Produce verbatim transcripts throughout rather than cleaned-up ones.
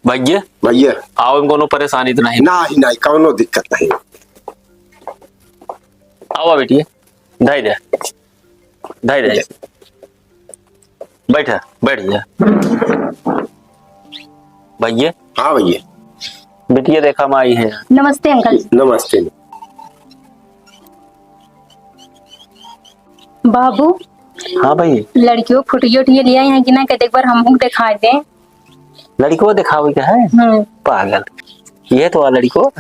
भैया, भैया। आओ, एमे कौनो परेशानी तो नहीं? नहीं, नहीं, कौनो दिक्कत नहीं। आओ बेटी, धई दे, धई दे। बैठा, बैठ जा। भैया। हाँ भैया। बिटिया देखा मा आई है। नमस्ते अंकल जी। नमस्ते। बाबू। हाँ भाई। लड़कियों फोटो उटियो ले आई हैं कि ना, कहते एक बार हमहू दिखाई दें। लड़िको देखावे के है? हम्म। पागल, ये तो आ लड़िको।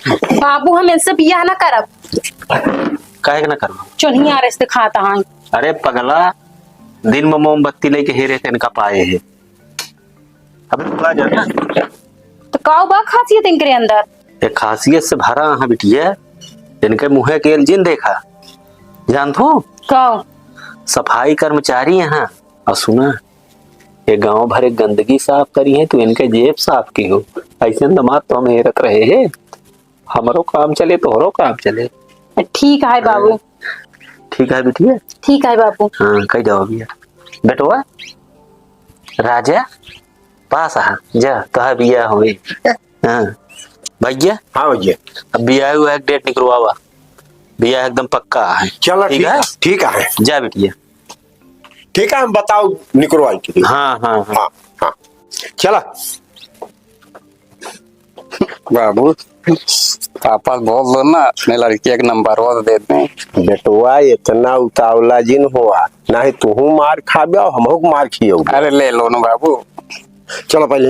बाबू, हम इनसे बियाह ना करब। काहे के ना करब? चोन्हिया रिश्ते खाता है। अरे पगला, दिन में मोमबत्ती लेके हेरे के इनका पाए है। अबे तू आ जा ना। तो काऊ बा खासियत इनके अंदर? ये खासियत से भरा है बिटिया, इनके मुँहे के जिन देखा, जानत हो? काऊ? सफाई कर्मचारी हैं। और सुना, ये गांव भर एक गंदगी साफ करी है, तू इनके जेब साफ की हो। ऐसे दमाद तो हम हेरत रहे हैं, हमरो काम चले, तोहरो काम चले। ठीक है बाबू। ठीक है बिटिया। ठीक है बाबू। हाँ, कही जाओ भैया। बेटवा, राजा, पास आ, जा, तोहार बियाह होई। हाँ। भैया। हाँ भैया। अब बियाह हुआ है, डेट निकलवावा। बियाह एकदम पक्का है। चलो, ठीक ठीक है? है, ठीक है। जा बिटिया। ठीक है, हम बताओ निकलवाई के लिए। हाँ, हाँ, हाँ। हाँ, हाँ। चला। बाबू, पापा से बोल दो ना, अपने लड़की एक नंबर वो दे दें। बेटवा, इतना उतावला जिन हुआ, नहीं तू मार खाबे और हमहू के मार खियो। अरे ले लो ना बाबू। चलो पहले